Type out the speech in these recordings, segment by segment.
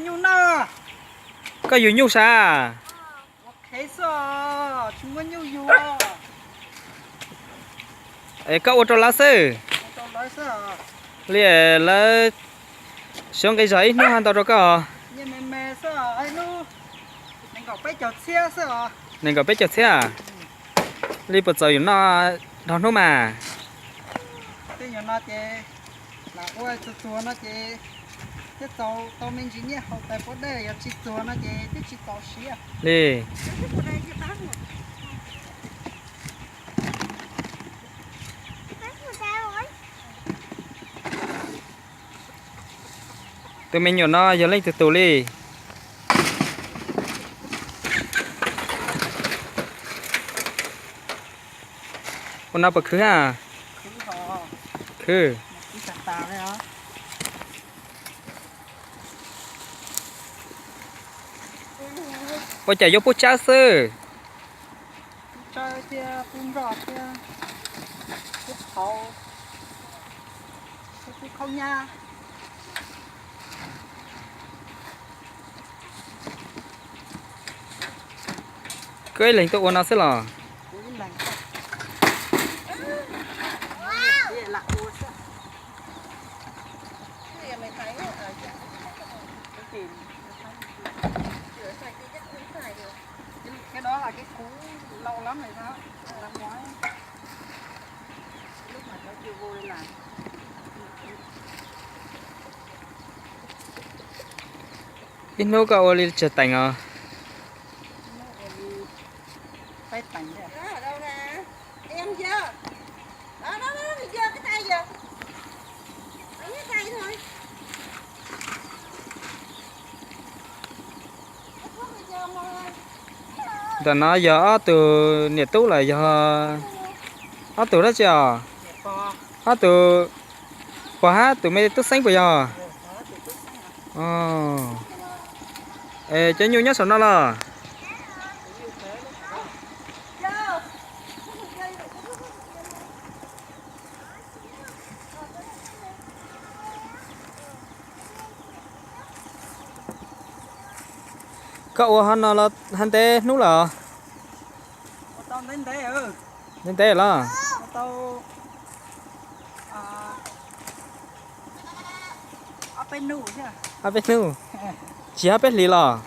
Nyuj na. Koj yug nyuj sav? Ua khev xwb os, tsis muaj nyuj yug. Es koj ua rau lawv xwb? Ua rau lawv xwb os. Li lawv siab nqi zog ib hnub ho ntau rau koj os. Nyiaj me me xwb os, ib hnub nees nkaum peb caug txhiab xwb os. Nees nkaum peb caug txhiab? Li puas txaus yus noj dhau hnub mas? Tej nyuag no ces lam ua txuag txuag no ces thiaj txaus tau me ntsis nyiaj haus tas pov dej, yog tsis txuag no ces twb tsis txaus siav li. Tus me nyuam no yog leej twg tus li? Ua no puas khwv ha? Khwv. Ua cas yuav pub tsawb xwb? Pub tsawb thiab pub nroj thiab pub qhauv, thiab pub khaub nyab. Koj ib leeg tuaj ua no xwb los? Ib hnub koj ua li tsawg teem os? Ntawm no yog ob tug niam tub los yog ob tug dab tsi os? Ob tug pog hab tus me tub xeeb puas yog? Es cov nyuj nyob saum no los? Koj ua hov no los hab ntev hnub lawm? Ntev ntev los? Ob peb hnub, tsis ob peb hlis los?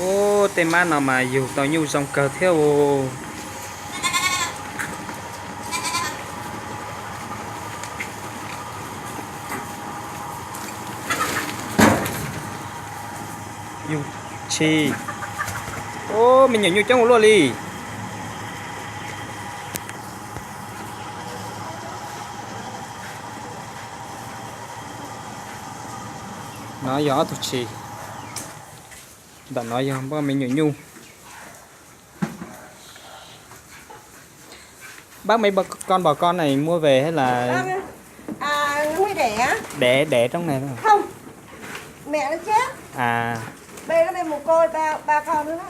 Ub, tej mab no mas yug tau nyuj zoo kawg thiab os. Yug tshis. Ub, me nyuam nyuj coob ua luaj li. No yog ob tug tshis. Ntawm no yog npaj me nyuam nyuj. Bác, mấy con bò con này mua về hay là... À, nó mới đẻ á. Đẻ, đẻ trong này thôi. Không. Mẹ nó chết. À. Đây nó đây một cô, ba, ba con nữa đó.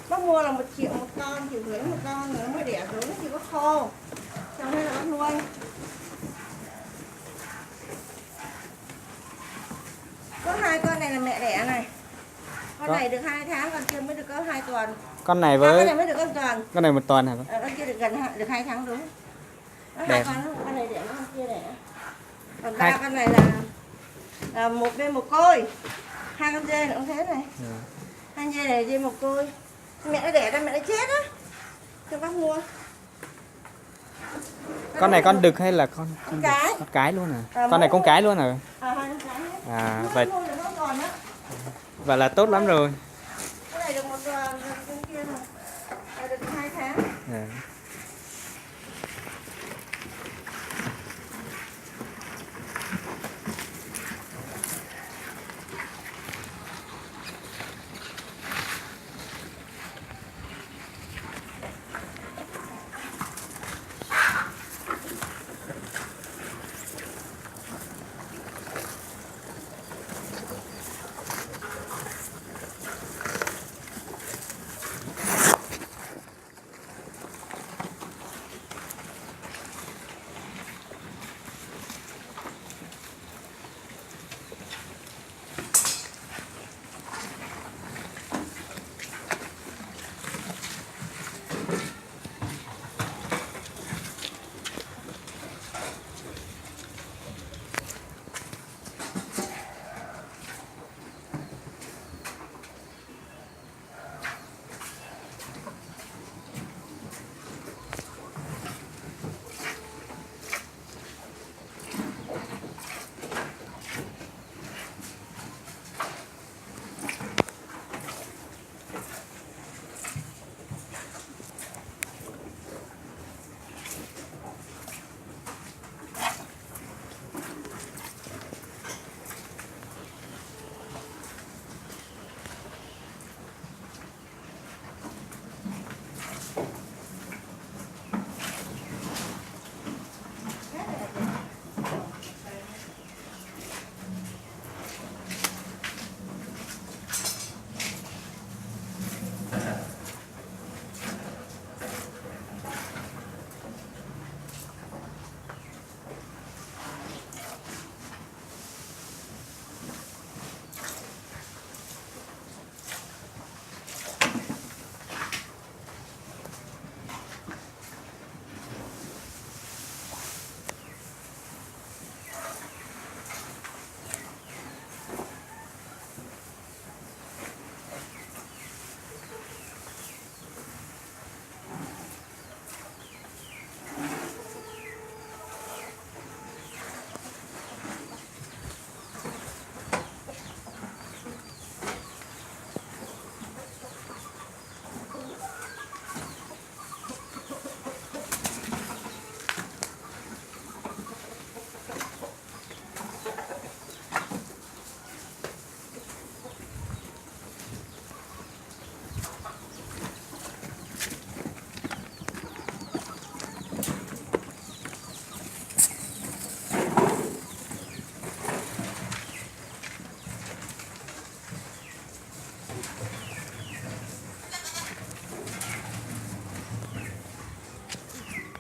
Bác mua là một triệu một con, triệu rưỡi một con, rồi nó mới đẻ rồi, nó chưa có khô. Xong hay là bác nuôi. Có hai con này là mẹ đẻ này. Con này được hai tháng, con kia mới được có hai tuần. Con này... À, con với này mới được con tuần. Con này một tuần hả? Ờ, con kia được gần hai, được hai tháng đúng. Có hai con, con này đẻ, con kia đẻ. Còn ba con này là, là một bên một côi. Hai con dê nó cũng thế này. Hai dê này, dê một côi. Mẹ nó đẻ ra, mẹ nó chết á. Cho bác mua. Con này con đực hay là con, con đực? Con cái. Con cái luôn à? Con này cũng cái luôn à? Ờ, hai con cái hết. À, vậy, vậy là tốt lắm rồi. Cái này được một tuần, rồi con kia là, là được hai tháng. Dạ.